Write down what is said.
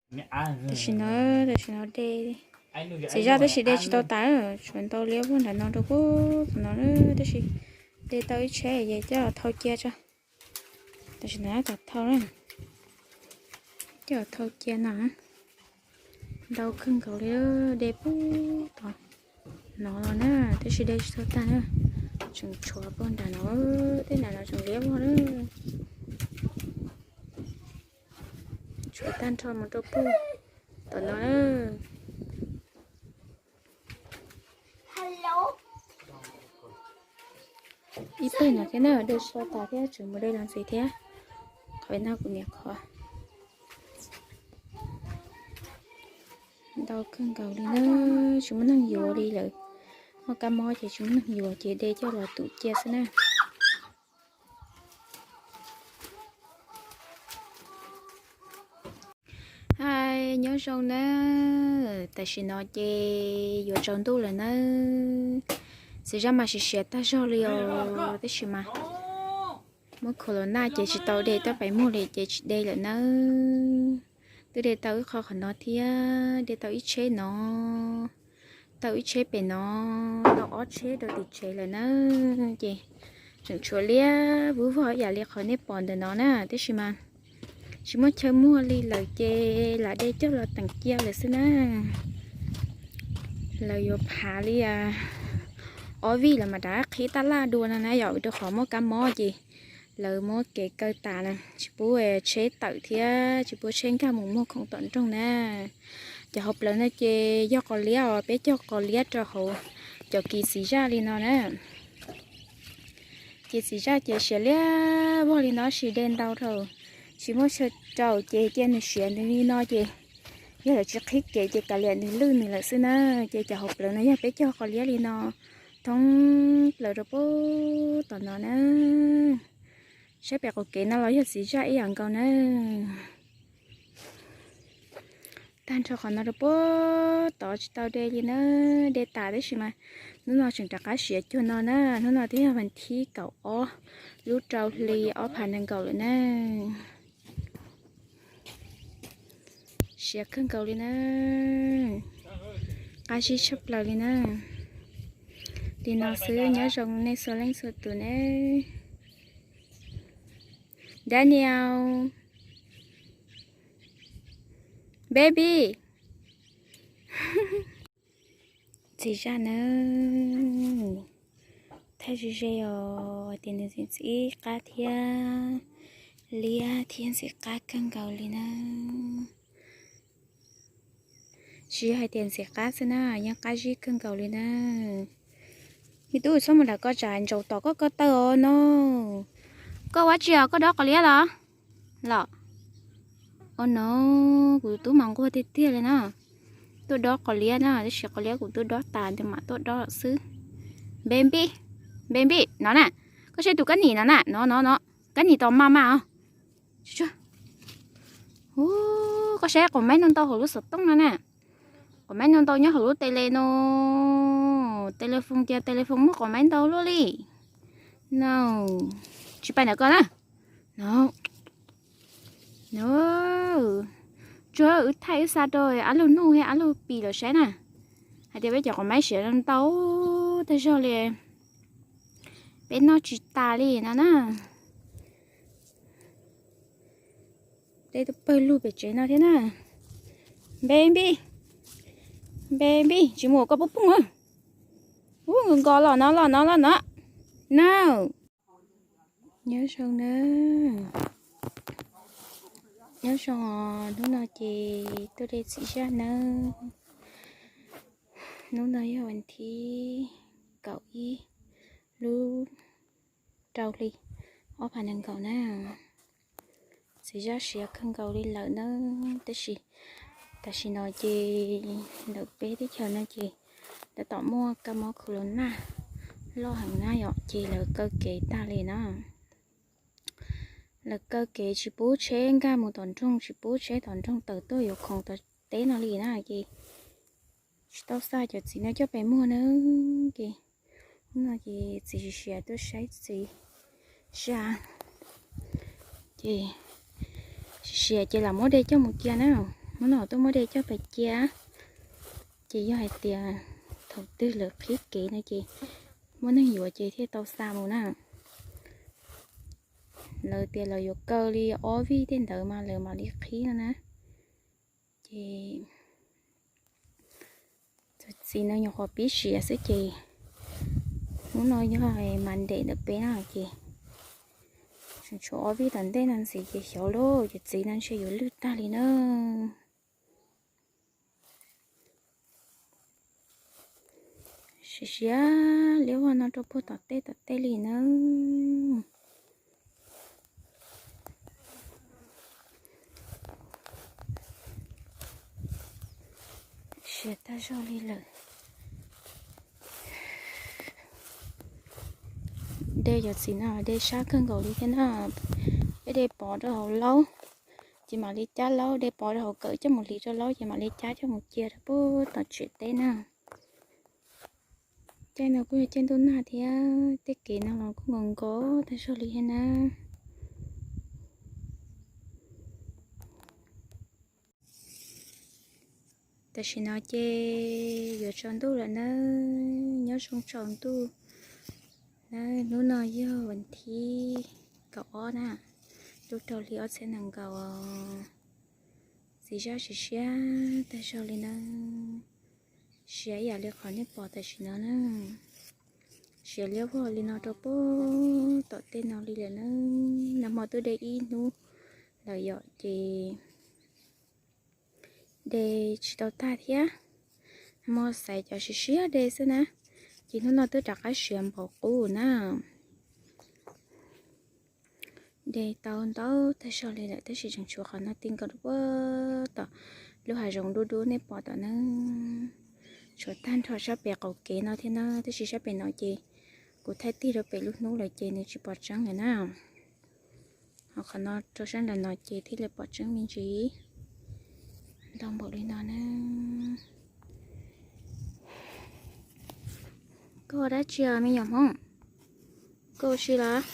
Tam sim no, tam sim no de txiv zaj tab sis de tsis tau tas, tsuas ntau liab vog nram no rau pub tom no, tab sis de tau ib tsheb es coj los thau cia tso. Tam sim no tab tom thau na, coj los thau cia no. Ntau kawg nkaus li, de pub tom no los na, tab sis de tsis tau tag na, tseem tshuav pug nram no, tej nram no tseem liab vog na. Tshuav tag nrho mus rau pug tom no na. Ib pawg no thiab na, de tsis tau tas thiab, tseem mus de los ntxiv thiab. Qhov no kuv niam qhov. Ntau kawg nkaus li na, tsis muaj neeg yuav li lawm. Muaj kab mob ces tsis muaj neeg yuav ces de coj los tum cia xwb na. Hais nyob zoo nawb, tam sim no ces yuav tsaus ntuj lawm nawb. Txiv zaj mas siav siav tag zog li os, tab sis mas muab khaus los naj ces tsis tau de tuaj pais muag li ces tsis de lawm nawb. Twb de tau ib qho qhov no thiab, de tau ib tsheb no, tau ib tsheb pem no, tau ob tsheb rau tim tsev lawm nawb. Ces tseem tshuav liab vog ib yam li qhov nej pom ntawm no na, tab sis mas tsis muaj chaw muag li lawm ces lam de coj los teem cia lawm xwb na. Lawv yuav phav li ob vij los mas rov qhib tab laj dua no na yom, rau qhov muaj kab mob ces lawv muab kev kaw tas na, tsis pub tsheb tawm thiab tsis pub tsheb nkag mus muag khoom tom nroog na. Cov hauv plawv no ces yog qos liab os, peb cog qos liab rau hauv cov kiv txiv zaj li no na. Ces txiv zaj ces siav liab vog li no, tsis de ntau rau, tsis muaj chaw rau ces cia nws siav nws li no ces yog lawv tsis qhib kev ces kav liam nws lwj nws lawm xwb na. Ces cov hauv plawv no yog peb cog qos liab li no thoob plaws rau pub tom no na. Saib pem qaum kev no los yog txiv zaj ib yam nkaus na. Tag nrho qhov no rau pub tod tsis tau de li na, de tas tab sis mas hnub no tseem rov qab siav cuag no na. Hnub no twb yog vas thib kaum ob lub rau hli ob phav nees nkaum lawm na. Siav kawg nkaus li na, qab zib tshaj plaws li na. Li no xwb, nyob zoo nej txhua leej txhua tus ne. Daniel, baby, txiv zaj nawb, thaij ze ze os, tias nws ntxim ntxim qab thiab, liab thiab ntxim qab kawg nkaus li na. Tsis yog hais tias ntxim qab xwb na, yeej qab zib kawg nkaus li na. Me tub, txhob mus nram ko tsam ntsaum tom koj ko taw os no. Koj ua tsi os, koj dob qos liab los? Los. Au no, kuv tus tub mas nquag tiag tiag li na. Tuaj dob qos liab na, tab sis qos liab kuv twb dob tas, nws mam tuaj dob xwb. Npe npij, npe npij no na, koj saib tus kab nim no na, no no no, kab nim tos maj maj os. Ub, koj saib quas maib no ntau hauv lub xov tooj no na. Quas maib no ntau nyob hauv lub tele no. Telephone cia telephone muaj quas maib ntau luaj li. No, tsis pais ntawm koj na. No, no, tsuag wb thaij wb xa rau ab lug nuj thiab ab lug pis lawv saib na, hais tias peb cov quas maib siav ntau tag zog li, peb noj tsis tas li no na. Dej tuaj pawg lug pem tsev no thiab na. Npe npij, npe npij, tsis mus koj pub pooj. Ub, nkos los no, los no, los no. No. Nyob zoo na. Nyob zoo os, hnub no ces tuaj de txiv zaj nawb. Hnub no yog vas thib kaum ib lub rau hli ob phav nees nkaum na. Txiv zaj siav kawg nkaus li lawm na, tab sis tam sim no ces ntawm peb teb chaws no ces tab tom muaj kab mob corona loj heev na yom, ces lawv kaw kev tag li na. Lawv kaw kev tsis pub tsheb nkag mus tom nroog, tsis pub tsheb tom nroog tawm tuaj yuav khoom tom teb no li na, ces tsis tau xa cov txiv no coj pem muag na. Ces hnub no ces txiv siav tuaj saib txiv zaj, ces siav ces lam muab de coj mus cia na. Hnub no tuaj muab dej coj pais cia, ces yog hais tias thaum twg lawv qhib kev no ces muaj neeg yuav ces thiaj tau xa mus na. Lawv tias lawv yuav kaw li ob vij tej ntawd mas lawv mam li qhib no na. Ces txiv no nyuam qhuav pib siav xwb ces hnub no yog mas nrem ntawm peb na ces tshuav ob vij tom ntej no ntxiv ces xyov lauj, ces txiv no ntshe yuav lwj tag li na. Siav siav liab vog no rau puag tom tej tom tej li na. Siav tag zog li lawm. Dej cov txiv no dej sab kawg nkaus li thiab na. Peb dej pov rau hauv laub ces mam li cab laub, dej pov rau hauv kawm coj mus hliv rau laub ces mam li cab coj mus cia rau puag tom tsev teb na. Caij no kuj yog caij ntuj nag thiab tej kev no los kuj nkaus nkaus tag zog li thiab na. Tam sim no ces yuav tsaus ntuj lawm nawb, nyob zoo tsaus ntuj nawb. Hnub no yog vas thib kaum ob na, lub rau hli ob txhiab nees nkaum. Txiv zaj siav siav tag zog li nawb. Siav ib yam li qhov nej pom tam sim no na. Siav liab vog li no rau puag tom tej no li lawm na. Nag hmo twb de ib hnub lawm yom ces de tsis tau tag thiab. Hmo xaiv cov siav siav de xwb na, ces hnub no twb rov qab siav npaum qub na. De tau ntau tag zog li lawm tab sis tseem tshuav qhov no ti nkaus rau puag tom lub hav zoov dub dub nej pom tom na. Tshuav tag nrho sab pem qaum kev no thiab na, tab sis sab pem no ces kuv thaij tig rau pem lub hnub lawm ces nws tsis pom tseeb lawm na. Ho qhov no rau sab nram no ces thiaj li pom tseeb me ntsis. Ntau npaum li no na. Koj ua dab tsi os me nyuam Hmoob? Koj ua si los?